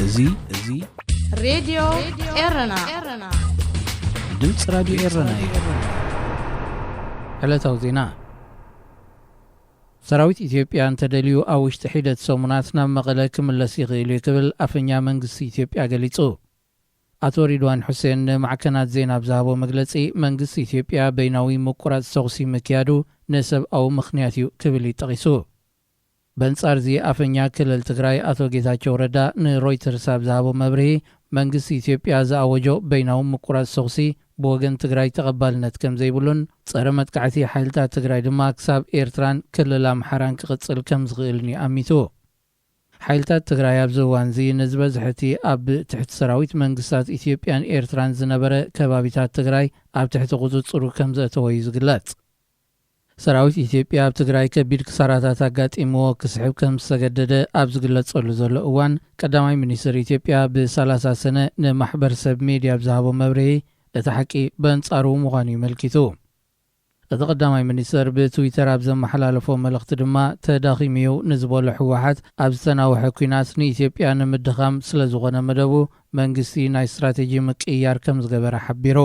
እዚ እዚ ሬድዮ ኤረና። ድምፂ ራዲዮ ኤረና እዩ። ዕለታዊ ዜና። ሰራዊት ኢትዮጵያ እንተደልዩ ኣብ ውሽጢ ሒደት ሰሙናት ናብ መቐለ ክምለስ ይኽእል እዩ ክብል ኣፈኛ መንግስቲ ኢትዮጵያ ገሊጹ። ኣቶ ሪድዋን ሑሴን ንማዕከናት ዜና ኣብ ዝሃቦ መግለጺ፣ መንግስቲ ኢትዮጵያ በይናዊ ምቁራጽ ተኹሲ ምክያዱ ንሰብኣዊ ምኽንያት እዩ ክብል እዩ ጠቒሱ። በንጻር እዚ ኣፈኛ ክልል ትግራይ ኣቶ ጌታቸው ረዳ ንሮይተርስ ኣብ ዝሃቦ መብርሂ፣ መንግስቲ ኢትዮጵያ ዝኣወጆ በይናዊ ምቁራጽ ተኹሲ ብወገን ትግራይ ተቐባልነት ከም ዘይብሉን ጸረ መጥቃዕቲ ሓይልታት ትግራይ ድማ ክሳብ ኤርትራን ክልል ኣምሓራን ክቕጽል ከም ዝኽእልን እዩ ኣሚቱ። ሓይልታት ትግራይ ኣብዚ እዋንዚ ንዝበዝሐ እቲ ኣብ ትሕቲ ሰራዊት መንግስታት ኢትዮጵያን ኤርትራን ዝነበረ ከባቢታት ትግራይ ኣብ ትሕቲ ቁጽጽሩ ከም ዘእተወ እዩ ዝግለጽ። ሰራዊት ኢትዮጵያ ኣብ ትግራይ ከቢድ ክሳራታት ኣጋጢምዎ ክስሕብ ከም ዝተገደደ ኣብ ዝግለጸሉ ዘሎ እዋን፣ ቀዳማይ ሚኒስትር ኢትዮጵያ ብ30 ሰነ ንማሕበረሰብ ሜድያ ኣብ ዝሃቦ መብርሂ፣ እቲ ሓቂ በንጻሩ ምዃኑ እዩ መልኪቱ። እቲ ቀዳማይ ሚኒስትር ብትዊተር ኣብ ዘመሓላለፎ መልእኽቲ ድማ፣ ተዳኺሙ እዩ ንዝበሎ ህወሓት ኣብ ዝተናውሐ ኲናት ንኢትዮጵያ ንምድኻም ስለ ዝኾነ መደቡ፣ መንግስቲ ናይ ስትራቴጂ ምቅይያር ከም ዝገበረ ሓቢሩ።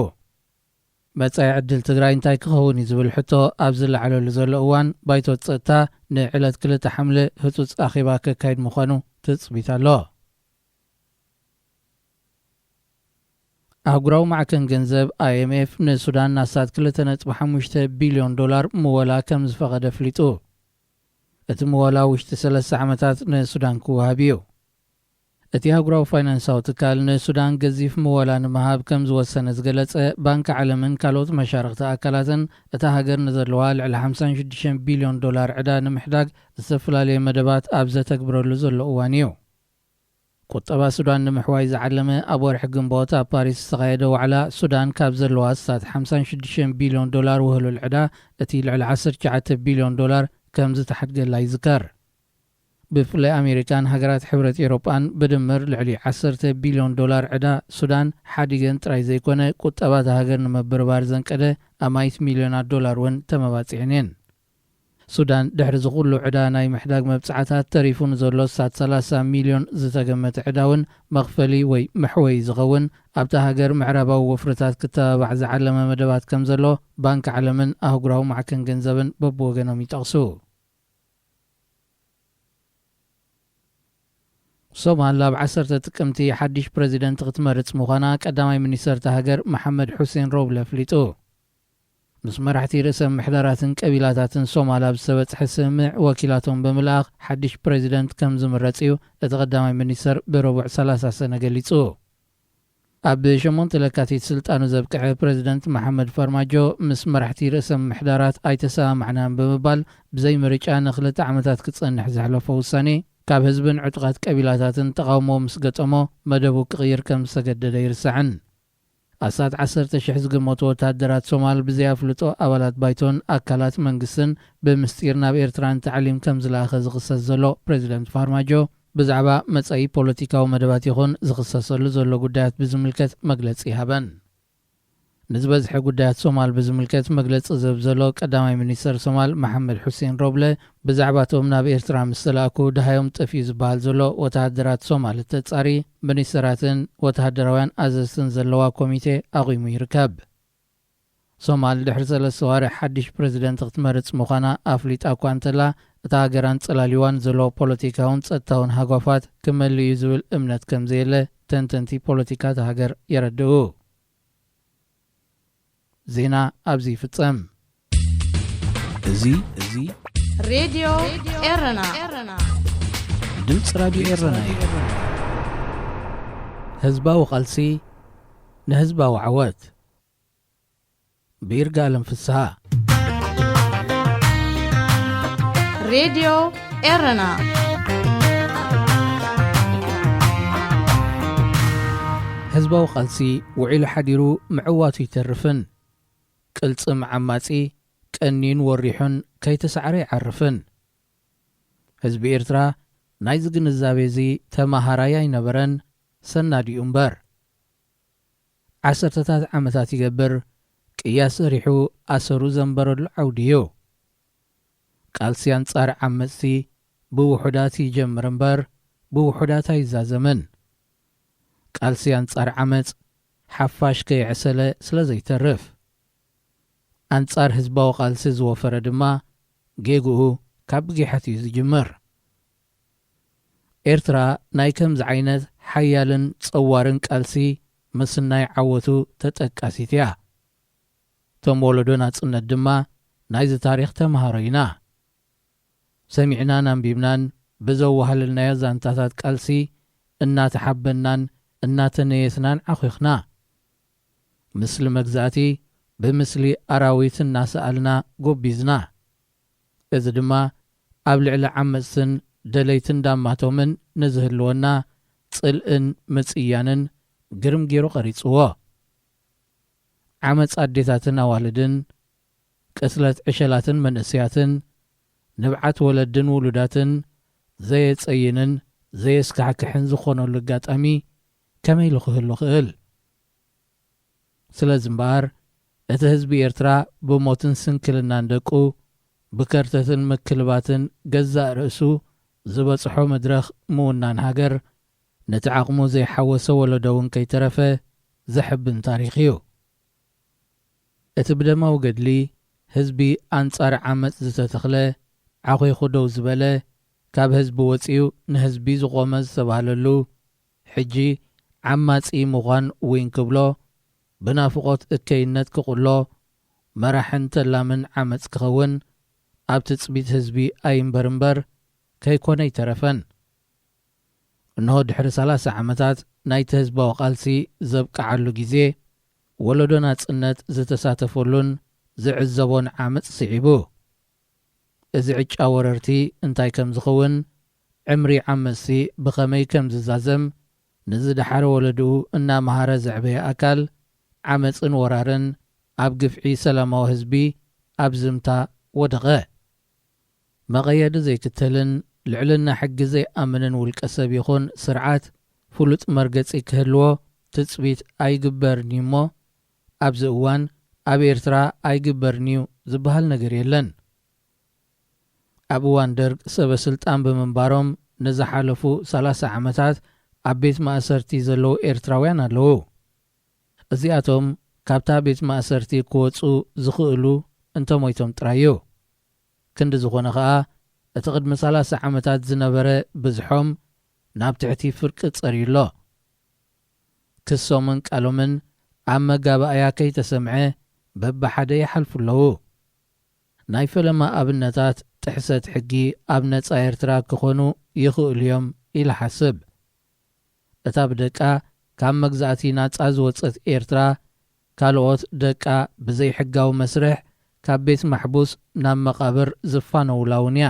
መጻኢ ዕድል ትግራይ እንታይ ክኸውን እዩ ዝብል ሕቶ ኣብ ዝለዓለሉ ዘሎ እዋን፣ ባይቶ ጸጥታ ንዕለት ክልተ ሓምለ ህጹጽ ኣኼባ ከካይድ ምዃኑ ትጽቢት ኣሎ። ኣህጉራዊ ማዕከን ገንዘብ ኣይ ኤም ኤፍ ንሱዳን ናሳት ክልተ ነጥቢ ሓሙሽተ ቢልዮን ዶላር ምወላ ከም ዝፈቐደ ኣፍሊጡ። እቲ ምወላ ውሽጢ ሰለስተ ዓመታት ንሱዳን ክወሃብ እዩ። እቲ ኣህጉራዊ ፋይናንሳዊ ትካል ንሱዳን ገዚፍ ምወላ ንምሃብ ከም ዝወሰነ ዝገለጸ፣ ባንኪ ዓለምን ካልኦት መሻርኽቲ ኣካላትን እታ ሃገር ንዘለዋ ልዕሊ ሓምሳን ሽዱሽተን ቢልዮን ዶላር ዕዳ ንምሕዳግ ዝተፈላለየ መደባት ኣብ ዘተግብረሉ ዘሎ እዋን እዩ። ቁጠባ ሱዳን ንምሕዋይ ዝዓለመ ኣብ ወርሒ ግንቦት ኣብ ፓሪስ ዝተኻየደ ዋዕላ፣ ሱዳን ካብ ዘለዋ ኣስታት ሓምሳን ሽዱሽተን ቢልዮን ዶላር ውህሉል ዕዳ እቲ ልዕሊ ዓሰርተ ትሽዓተ ቢልዮን ዶላር ከም ዝተሓድገላ ይዝከር። ብፍላይ ኣሜሪካን ሃገራት ሕብረት ኤውሮጳን ብድምር ልዕሊ ዓሰርተ ቢልዮን ዶላር ዕዳ ሱዳን ሓዲገን ጥራይ ዘይኮነ፣ ቁጠባ እታ ሃገር ንምብርባር ዘንቀደ ኣማኢት ሚልዮናት ዶላር እውን ተመባጺዐን እየን። ሱዳን ድሕሪ እዚ ኩሉ ዕዳ ናይ ምሕዳግ መብጽዓታት፣ ተሪፉ ንዘሎ ኣስታት ሰላሳ ሚልዮን ዝተገመተ ዕዳ እውን መኽፈሊ ወይ መሕወዪ ዝኸውን ኣብታ ሃገር ምዕራባዊ ወፍርታት ክተባባዕ ዝዓለመ መደባት ከም ዘሎ ባንኪ ዓለምን ኣህጉራዊ ማዕከን ገንዘብን በብወገኖም ይጠቕሱ። ሶማል ኣብ ዓሰርተ ጥቅምቲ ሓድሽ ፕረዚደንት ክትመርጽ ምዃና ቀዳማይ ሚኒስተር እታ ሃገር መሓመድ ሑሴን ሮብለ ኣፍሊጡ። ምስ መራሕቲ ርእሰ ምሕዳራትን ቀቢላታትን ሶማል ኣብ ዝተበጽሐ ስምምዕ፣ ወኪላቶም ብምልኣኽ ሓድሽ ፕረዚደንት ከም ዝምረጽ እዩ እቲ ቀዳማይ ሚኒስተር ብረቡዕ ሰላሳ ሰነ ገሊጹ። ኣብ ሸሞንተ ለካቲት ስልጣኑ ዘብቅዐ ፕረዚደንት መሓመድ ፋርማጆ፣ ምስ መራሕቲ ርእሰ ምሕዳራት ኣይተሰማማዕናን ብምባል፣ ብዘይ ምርጫ ንኽልተ ዓመታት ክጸንሕ ዘሕለፎ ውሳኔ፣ ካብ ህዝብን ዕጡቓት ቀቢላታትን ተቓውሞ ምስ ገጠሞ፣ መደቡ ክቕይር ከም ዝተገደደ ኣይርሳዕን። ኣስታት ዓሰርተ ሽሕ ዝግመቱ ወተሃደራት ሶማል፣ ብዘይ ኣፍልጦ ኣባላት ባይቶን ኣካላት መንግስትን፣ ብምስጢር ናብ ኤርትራን ታዕሊም ከም ዝለኣኸ ዝኽሰስ ዘሎ ፕረዚደንት ፋርማጆ፣ ብዛዕባ መጻኢ ፖለቲካዊ መደባት ይኹን ዝኽሰሰሉ ዘሎ ጉዳያት ብዝምልከት መግለጺ ይሃበን። ንዝበዝሐ ጉዳያት ሶማል ብዝምልከት መግለጺ ዝህብ ዘሎ ቀዳማይ ሚኒስተር ሶማል መሓመድ ሑሴን ሮብለ፣ ብዛዕባቶም ናብ ኤርትራ ምስ ተላእኩ ደሃዮም ጠፍዩ ዝበሃል ዘሎ ወተሃደራት ሶማል እተጻሪ፣ ሚኒስተራትን ወተሃደራውያን ኣዘዝትን ዘለዋ ኮሚቴ ኣቑሙ ይርከብ። ሶማል ድሕሪ ሰለስተ ኣዋርሕ ሓድሽ ፕረዚደንት ክትመርጽ ምዃና ኣፍሊጣ እኳ እንተላ፣ እታ ሃገር ኣንጸላልይዋ ንዘሎ ፖለቲካውን ጸጥታውን ሃጓፋት ክመልእ እዩ ዝብል እምነት ከም ዘየለ ተንተንቲ ፖለቲካ እታ ሃገር የረድኡ። ዜና ኣብዚ ይፍጸም። እዚ እዚ ሬድዮ ኤረና። ድምፂ ራዲዮ ኤረና እዩ። ህዝባዊ ቃልሲ ንህዝባዊ ዓወት። ብይርጋለም ፍስሃ። ሬድዮ ኤረና። ህዝባዊ ቃልሲ ውዒሉ ሓዲሩ ምዕዋቱ ይተርፍን፣ ቅልጽም ዓማጺ ቀኒዩን ወሪሑን ከይተሳዕረ ይዓርፍን። ህዝቢ ኤርትራ ናይዚ ግንዛቤ እዚ ተማሃራይ ኣይነበረን፣ ሰናዲኡ እምበር። ዓሰርተታት ዓመታት ይገብር፣ ቅያ ሰሪሑ ኣሰሩ ዘንበረሉ ዓውዲ እዩ። ቃልሲ ኣንጻር ዓመጽቲ ብውሑዳት ይጀምር እምበር፣ ብውሑዳት ኣይዛዘምን። ቃልሲ ኣንጻር ዓመጽ ሓፋሽ ከየዕሰለ ስለ ዘይተርፍ። ኣንጻር ህዝባዊ ቃልሲ ዝወፈረ ድማ ጌግኡ ካብ ብጊሓት እዩ ዝጅምር። ኤርትራ ናይ ከምዚ ዓይነት ሓያልን ጸዋርን ቃልሲ ምስናይ ዓወቱ ተጠቃሲት እያ። እቶም ወለዶ ናጽነት ድማ ናይዚ ታሪኽ ተምሃሮ ኢና። ሰሚዕናን ኣንቢብናን ብዘዋህለልናዮ ዛንታታት ቃልሲ እናተሓበናን እናተነየስናን ዓኺኽና። ምስሊ መግዛእቲ ብምስሊ ኣራዊት እናሰኣልና ጎቢዝና። እዚ ድማ ኣብ ልዕሊ ዓመጽትን ደለይትን ዳማቶምን ንዝህልወና ጽልእን ምጽያንን ግርም ገይሩ ቀሪጽዎ። ዓመጽ ኣዴታትን ኣዋልድን፣ ቅትለት ዕሸላትን መንእሰያትን፣ ንብዓት ወለድን ውሉዳትን ዘየጸይንን ዘየስካሕክሕን ዝኾነሉ ኣጋጣሚ ከመይ ኢሉ ክህሉ ክእል? ስለዚ እምበኣር፣ እቲ ህዝቢ ኤርትራ ብሞትን ስንክልናን ደቁ፣ ብከርተትን ምክልባትን ገዛእ ርእሱ ዝበጽሖ መድረኽ ምውናን ሃገር፣ ነቲ ዓቕሙ ዘይሓወሰ ወለዶ እውን ከይተረፈ ዘሕብን ታሪኽ እዩ። እቲ ብደማዊ ገድሊ ህዝቢ ኣንጻር ዓመጽ ዝተተኽለ፣ ዓኺኹ ደው ዝበለ፣ ካብ ህዝቢ ወጺኡ ንህዝቢ ዝቖመ ዝተባህለሉ፣ ሕጂ ዓማጺ ምዃን ዊን ክብሎ፣ ብናፍቖት እከይነት ክቕሎ፣ መራሕን ተላምን ዓመጽ ክኸውን ኣብ ትጽቢት ህዝቢ ኣይንበር እምበር ከይኮነ ኣይተረፈን። እንሆ ድሕሪ ሰላሳ ዓመታት ናይቲ ህዝባዊ ቃልሲ ዘብቅዓሉ ግዜ፣ ወለዶ ናጽነት ዝተሳተፈሉን ዝዕዘቦን ዓመጽ ስዒቡ። እዚ ዕጫ ወረርቲ እንታይ ከም ዝኸውን፣ ዕምሪ ዓመጽቲ ብኸመይ ከም ዝዛዘም፣ ንዝደሓረ ወለድኡ እናመሃረ ዘዕበየ ኣካል፣ ዓመጽን ወራርን ኣብ ግፍዒ ሰላማዊ ህዝቢ ኣብ ዝምታ ወደቐ። መቐየዲ ዘይክተልን ልዕልና ሕጊ ዘይኣምንን ውልቀ ሰብ ይኹን ስርዓት ፍሉጥ መርገጺ ክህልዎ ትጽቢት ኣይግበርን እዩ እሞ፣ ኣብዚ እዋን ኣብ ኤርትራ ኣይግበርን እዩ ዝበሃል ነገር የለን። ኣብ እዋን ደርግ ሰበ ስልጣን ብምንባሮም ንዝሓለፉ ሰላሳ ዓመታት ኣብ ቤት ማእሰርቲ ዘለዉ ኤርትራውያን ኣለዉ። እዚኣቶም ካብታ ቤት ማእሰርቲ ክወጹ ዝኽእሉ እንተሞይቶም ጥራይ እዩ። ክንዲ ዝኾነ ኸኣ፣ እቲ ቅድሚ ሰላሳ ዓመታት ዝነበረ ብዝሖም ናብ ትሕቲ ፍርቂ ጸርዩ ኣሎ። ክሶምን ቃሎምን ኣብ መጋባእያ ከይተሰምዐ በብሓደ ይሓልፉ ኣለዉ። ናይ ፈለማ ኣብነታት ጥሕሰት ሕጊ ኣብ ነጻ ኤርትራ ክኾኑ ይኽእሉ እዮም ኢለ ሓስብ። እታ ብደቃ ካብ መግዛእቲ ናጻ ዝወጸት ኤርትራ፣ ካልኦት ደቃ ብዘይሕጋዊ መስርሕ ካብ ቤት ማሕቡስ ናብ መቓብር ዝፋነውላ እውን እያ።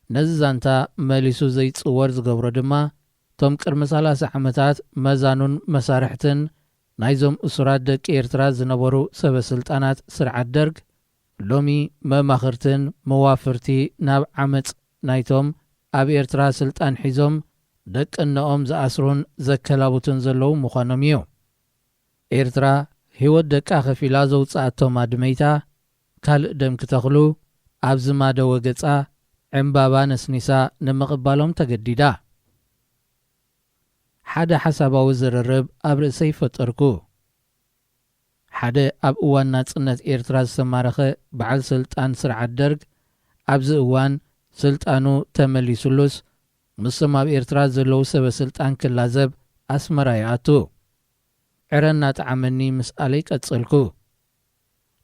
ነዚ ዛንታ መሊሱ ዘይጽወር ዝገብሮ ድማ፣ እቶም ቅድሚ ሰላሳ ዓመታት መዛኑን መሳርሕትን ናይዞም እሱራት ደቂ ኤርትራ ዝነበሩ ሰበ ስልጣናት ስርዓት ደርግ፣ ሎሚ መማኽርትን መዋፍርቲ ናብ ዓመጽ ናይቶም ኣብ ኤርትራ ስልጣን ሒዞም ደቂ እነኦም ዝኣስሩን ዘከላብቱን ዘለዉ ምዃኖም እዩ። ኤርትራ ህይወት ደቃ ከፊላ ዘውጽኣቶም ኣድመይታ፣ ካልእ ደም ክተኽሉ፣ ኣብ ዝማደ ወገጻ ዕምባባ ነስኒሳ ንምቕባሎም ተገዲዳ። ሓደ ሓሳባዊ ዝርርብ ኣብ ርእሰይ ፈጠርኩ። ሓደ ኣብ እዋን ናጽነት ኤርትራ ዝተማረኸ በዓል ስልጣን ስርዓት ደርግ፣ ኣብዚ እዋን ስልጣኑ ተመሊሱሉስ፣ ምስቶም ኣብ ኤርትራ ዘለዉ ሰበ ስልጣን ክላዘብ ኣስመራ ይኣቱ። ዕረ እናጠዓመኒ ምስኣለይ ቀጸልኩ።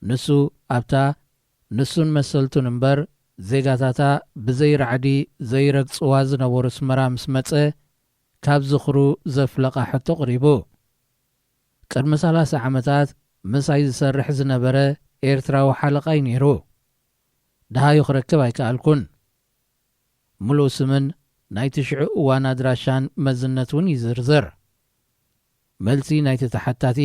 ንሱ ኣብታ ንሱን መሰልቱን እምበር ዜጋታታ ብዘይ ራዕዲ ዘይረግጽዋ ዝነበሩ ኣስመራ ምስ መጸ፣ ካብ ዝኽሩ ዘፍለቓ ሕቶ ቅሪቡ። ቅድሚ ሰላሳ ዓመታት ምሳይ ዝሰርሕ ዝነበረ ኤርትራዊ ሓለቓይ ነይሩ። ደሃዩ ክረክብ ኣይከኣልኩን። ምሉእ ስምን ናይቲ ሽዑ እዋን ኣድራሻን መዝነት እውን ይዝርዝር። መልሲ ናይቲ ተሓታቲ፣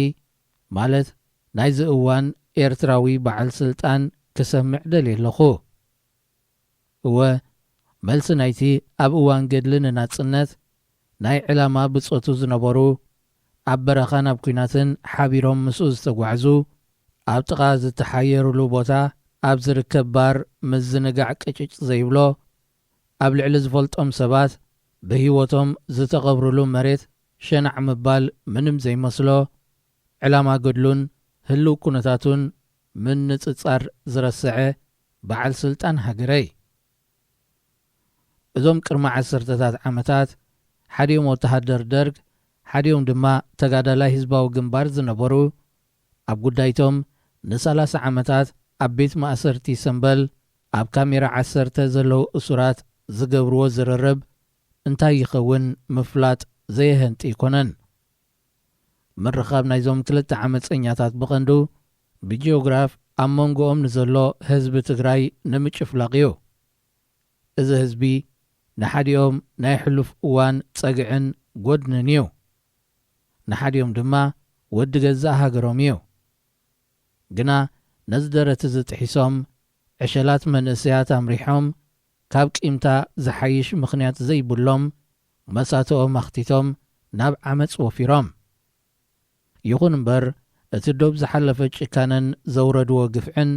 ማለት ናይዚ እዋን ኤርትራዊ በዓል ስልጣን ክሰምዕ ደልየ ኣለኹ። እወ፣ መልሲ ናይቲ ኣብ እዋን ገድሊ ንናጽነት ናይ ዕላማ ብጾቱ ዝነበሩ፣ ኣብ በረኻን ኣብ ኲናትን ሓቢሮም ምስኡ ዝተጓዕዙ፣ ኣብ ጥቓ ዝተሓየሩሉ ቦታ ኣብ ዝርከብ ባር ምዝንጋዕ ቅጭጭ ዘይብሎ፣ ኣብ ልዕሊ ዝፈልጦም ሰባት ብህይወቶም ዝተቐብሩሉ መሬት ሸናዕ ምባል ምንም ዘይመስሎ፣ ዕላማ ገድሉን ህልው ኩነታቱን ምንጽጻር ዝረስዐ በዓል ስልጣን ሃገረይ። እዞም ቅድሚ ዓሰርተታት ዓመታት ሓዲኦም ወተሃደር ደርግ፣ ሓዲኦም ድማ ተጋዳላይ ህዝባዊ ግንባር ዝነበሩ፣ ኣብ ጉዳይቶም ንሰላሳ ዓመታት ኣብ ቤት ማእሰርቲ ሰምበል ኣብ ካሜራ ዓሰርተ ዘለዉ እሱራት ዝገብርዎ ዝርርብ እንታይ ይኸውን ምፍላጥ ዘየሀንጢ ኣይኮነን። ምርኻብ ናይዞም ክልተ ዓመፀኛታት ብቐንዱ ብጂኦግራፍ ኣብ መንጎኦም ንዘሎ ህዝቢ ትግራይ ንምጭፍላቕ እዩ። እዚ ህዝቢ ንሓዲኦም ናይ ሕሉፍ እዋን ጸግዕን ጎድንን እዩ። ንሓዲኦም ድማ ወዲ ገዛእ ሃገሮም እዩ። ግና ነዚ ደረት እዚ ጥሒሶም ዕሸላት መንእሰያት ኣምሪሖም ካብ ቂምታ ዝሓይሽ ምኽንያት ዘይብሎም መሳትኦም ኣኽቲቶም ናብ ዓመጽ ወፊሮም። ይኹን እምበር እቲ ዶብ ዝሓለፈ ጭካነን ዘውረድዎ ግፍዕን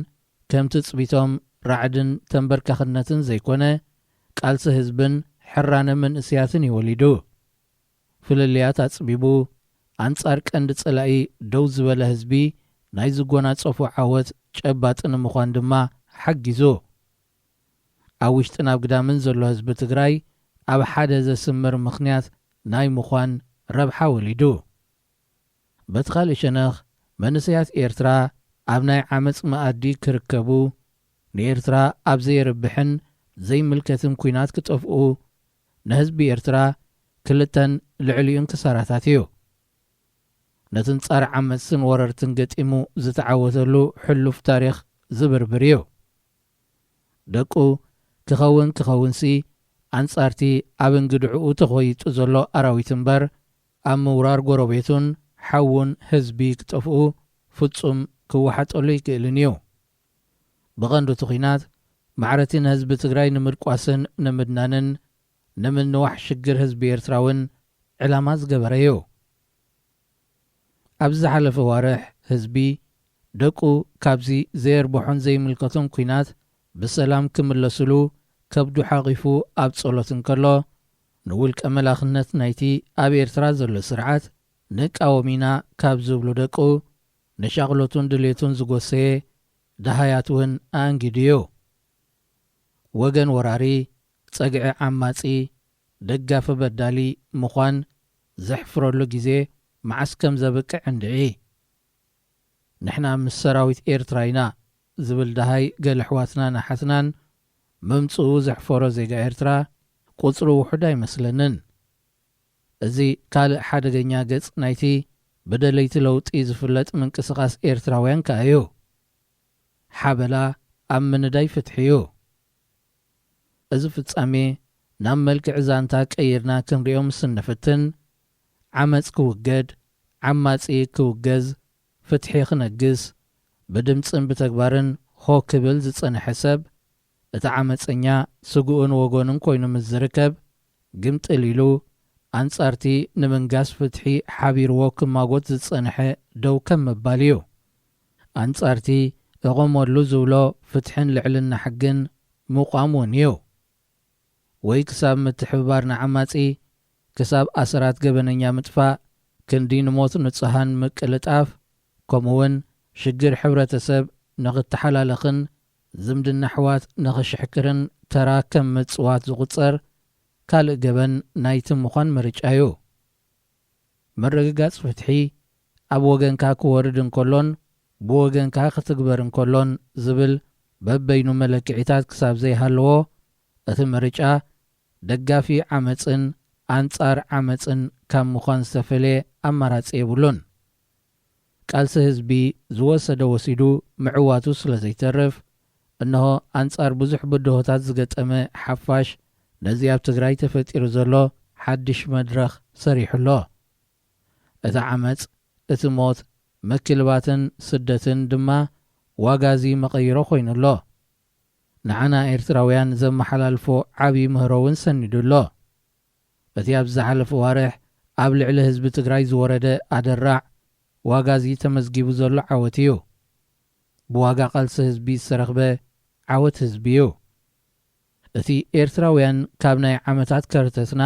ከም ትጽቢቶም ራዕድን ተንበርካኽነትን ዘይኮነ ቃልሲ ህዝብን ሕራነ መንእሰያትን እዩ ወሊዱ። ፍልልያት ኣጽቢቡ ኣንጻር ቀንዲ ጸላኢ ደው ዝበለ ህዝቢ ናይ ዝጎናጸፎ ዓወት ጨባጢ ንምዃን ድማ ሓጊዙ። ኣብ ውሽጥን ኣብ ግዳምን ዘሎ ህዝቢ ትግራይ ኣብ ሓደ ዘስምር ምኽንያት ናይ ምዃን ረብሓ ወሊዱ። በቲ ካልእ ሸነኽ መንእሰያት ኤርትራ ኣብ ናይ ዓመጽ መኣዲ ክርከቡ ንኤርትራ ኣብ ዘየርብሕን ዘይምልከትን ኲናት ክጠፍኡ ንህዝቢ ኤርትራ ክልተን ልዕሊኡን ክሳራታት እዩ። ነትን ጸረ ዓመጽትን ወረርትን ገጢሙ ዝተዓወተሉ ሕሉፍ ታሪኽ ዝብርብር እዩ። ደቁ ክኸውን ክኸውንሲ ኣንጻርቲ ኣብ እንግድዕኡ ተኾይጡ ዘሎ ኣራዊት እምበር ኣብ ምውራር ጎረቤቱን ሓዉን ህዝቢ ክጠፍኡ ፍጹም ክወሓጠሉ ይክእልን እዩ። ብቐንዱ እቲ ኲናት ማዕረቲ ንህዝቢ ትግራይ ንምድቋስን ንምድናንን ንምንዋሕ ሽግር ህዝቢ ኤርትራ እውን ዕላማ ዝገበረ እዩ። ኣብዚ ዝሓለፈ ዋርሕ ህዝቢ ደቁ ካብዚ ዘየርብሖን ዘይምልከቶን ኲናት ብሰላም ክምለስሉ ከብዱ ሓቒፉ ኣብ ጸሎት እንከሎ ንውልቀ መላኽነት ናይቲ ኣብ ኤርትራ ዘሎ ስርዓት ንቃወም ኢና ካብ ዝብሉ ደቁ ንሻቕሎቱን ድሌቱን ዝጎሰየ ደሃያት እውን ኣኣንጊዱ እዩ። ወገን ወራሪ፣ ጸግዒ ዓማጺ፣ ደጋፊ በዳሊ ምዃን ዘሕፍረሉ ግዜ መዓስ ከም ዘብቅዕ እንድዒ። ንሕና ምስ ሰራዊት ኤርትራ ኢና ዝብል ደሃይ ገለ ኣሕዋትናን ኣሓትናን ምምጽኡ ዘሕፈሮ ዜጋ ኤርትራ ቁጽሩ ውሑድ ኣይመስለንን። እዚ ካልእ ሓደገኛ ገጽ ናይቲ ብደለይቲ ለውጢ ዝፍለጥ ምንቅስቓስ ኤርትራውያን ከኣ እዩ። ሓበላ ኣብ ምንዳይ ፍትሒ እዩ። እዚ ፍጻሜ ናብ መልክዕ ዛንታ ቀይርና ክንሪኦ ምስ እንፍትን፣ ዓመጽ ክውገድ፣ ዓማጺ ክውገዝ፣ ፍትሒ ክነግስ፣ ብድምጽን ብተግባርን ሆ ክብል ዝጸንሐ ሰብ፣ እቲ ዓመጸኛ ስግኡን ወገኑን ኮይኑ ምስ ዝርከብ፣ ግምጥል ኢሉ ኣንጻርቲ ንምንጋስ ፍትሒ ሓቢርዎ ክማጎት ዝጸንሐ ደው ከም ምባል እዩ። ኣንጻርቲ እቖመሉ ዝብሎ ፍትሕን ልዕልና ሕግን ምቋም እውን እዩ። ወይ ክሳብ ምትሕብባር ንዓማጺ፣ ክሳብ ኣሰራት ገበነኛ ምጥፋእ፣ ክንዲ ንሞት ንጹሃን ምቅልጣፍ፣ ከምኡውን ሽግር ሕብረተሰብ ንኽተሓላለኽን ዝምድና ኣሕዋት ንኽሽሕክርን ተራ ከም ምጽዋት ዝቑጸር ካልእ ገበን ናይቲ ምዃን ምርጫ እዩ። ምርግጋጽ ፍትሒ ኣብ ወገንካ ክወርድ እንከሎን ብወገንካ ክትግበር እንከሎን ዝብል በበይኑ መለክዒታት ክሳብ ዘይሃለዎ፣ እቲ ምርጫ ደጋፊ ዓመጽን ኣንጻር ዓመጽን ካብ ምዃን ዝተፈልየ ኣማራጺ የብሉን። ቃልሲ ህዝቢ ዝወሰደ ወሲዱ ምዕዋቱ ስለ ዘይተርፍ፣ እንሆ ኣንጻር ብዙሕ ብድሆታት ዝገጠመ ሓፋሽ ነዚ ኣብ ትግራይ ተፈጢሩ ዘሎ ሓድሽ መድረኽ ሰሪሑ ኣሎ። እቲ ዓመጽ፣ እቲ ሞት፣ ምክልባትን ስደትን ድማ ዋጋ እዚ መቐይሮ ኮይኑ ኣሎ። ንዓና ኤርትራውያን ዘመሓላልፎ ዓቢ ምህሮ እውን ሰኒዱ ኣሎ። እቲ ኣብዚ ዝሓለፈ ዋርሕ ኣብ ልዕሊ ህዝቢ ትግራይ ዝወረደ ኣደራዕ ዋጋ እዚ ተመዝጊቡ ዘሎ ዓወት እዩ። ብዋጋ ቃልሲ ህዝቢ ዝተረኽበ ዓወት ህዝቢ እዩ። እቲ ኤርትራውያን ካብ ናይ ዓመታት ከርተትና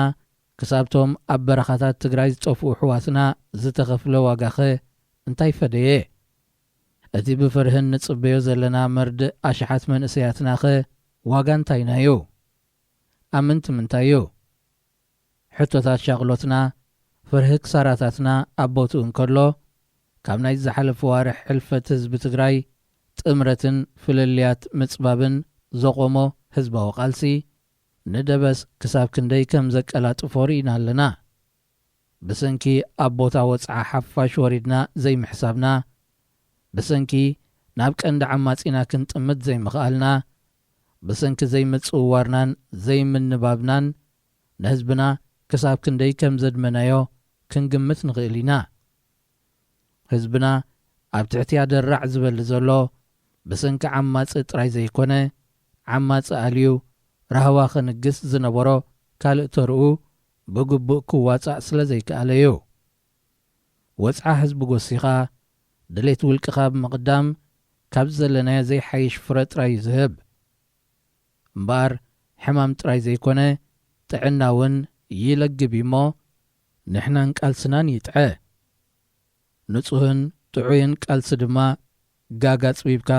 ክሳብቶም ኣብ በረኻታት ትግራይ ዝጠፍኡ ኣሕዋትና ዝተኸፍለ ዋጋኸ እንታይ ፈደየ? እቲ ብፍርህን ንጽበዮ ዘለና መርድእ ኣሽሓት መንእሰያትናኸ ዋጋ እንታይ ናዩ? ኣምንቲ ምንታይ እዩ? ሕቶታት ሻቕሎትና፣ ፍርሂ ክሳራታትና ኣብ ቦትኡ እንከሎ፣ ካብ ናይ ዝሓለፉ ዋርሕ ሕልፈት ህዝቢ ትግራይ ጥምረትን ፍልልያት ምጽባብን ዘቖሞ ህዝባዊ ቃልሲ፣ ንደበስ ክሳብ ክንደይ ከም ዘቀላጥፎ ርኢና ኣለና። ብሰንኪ ኣብ ቦታ ወጽዓ ሓፋሽ ወሪድና ዘይምሕሳብና፣ ብሰንኪ ናብ ቀንዲ ዓማጺና ክንጥምት ዘይምኽኣልና፣ ብሰንኪ ዘይምጽውዋርናን ዘይምንባብናን ንህዝብና ክሳብ ክንደይ ከም ዘድመናዮ ክንግምት ንኽእል ኢና። ህዝብና ኣብ ትሕቲ ኣደራዕ ዝበሊ ዘሎ ብሰንኪ ዓማጺ ጥራይ ዘይኮነ፣ ዓማጺ ኣልዩ ራህዋ ክንግስ ዝነበሮ ካልእ ተርኡ ብግቡእ ክዋጻእ ስለ ዘይከኣለ እዩ። ወጽዓ ህዝቢ ጎሲኻ፣ ድሌት ውልቅኻ ብምቕዳም ካብ ዘለናዮ ዘይሓይሽ ፍረ ጥራይ እዩ ዝህብ። እምበኣር ሕማም ጥራይ ዘይኮነ ጥዕና እውን ይለግብ እዩ እሞ ንሕናን ቃልስናን ይጥዐ። ንጹህን ጥዑይን ቃልሲ ድማ ጋጋ ጽቢብካ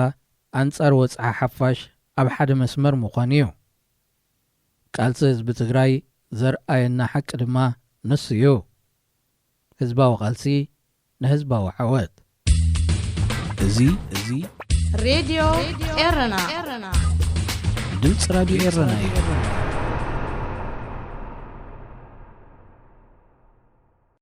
ኣንጻር ወጽዓ ሓፋሽ ኣብ ሓደ መስመር ምዃን እዩ። ቃልሲ ህዝቢ ትግራይ ዘርኣየና ሓቂ ድማ ንሱ እዩ። ህዝባዊ ቃልሲ ንህዝባዊ ዓወት። እዚ እዚ ሬድዮ ኤረና ድምፂ ራድዮ ኤረና እዩ።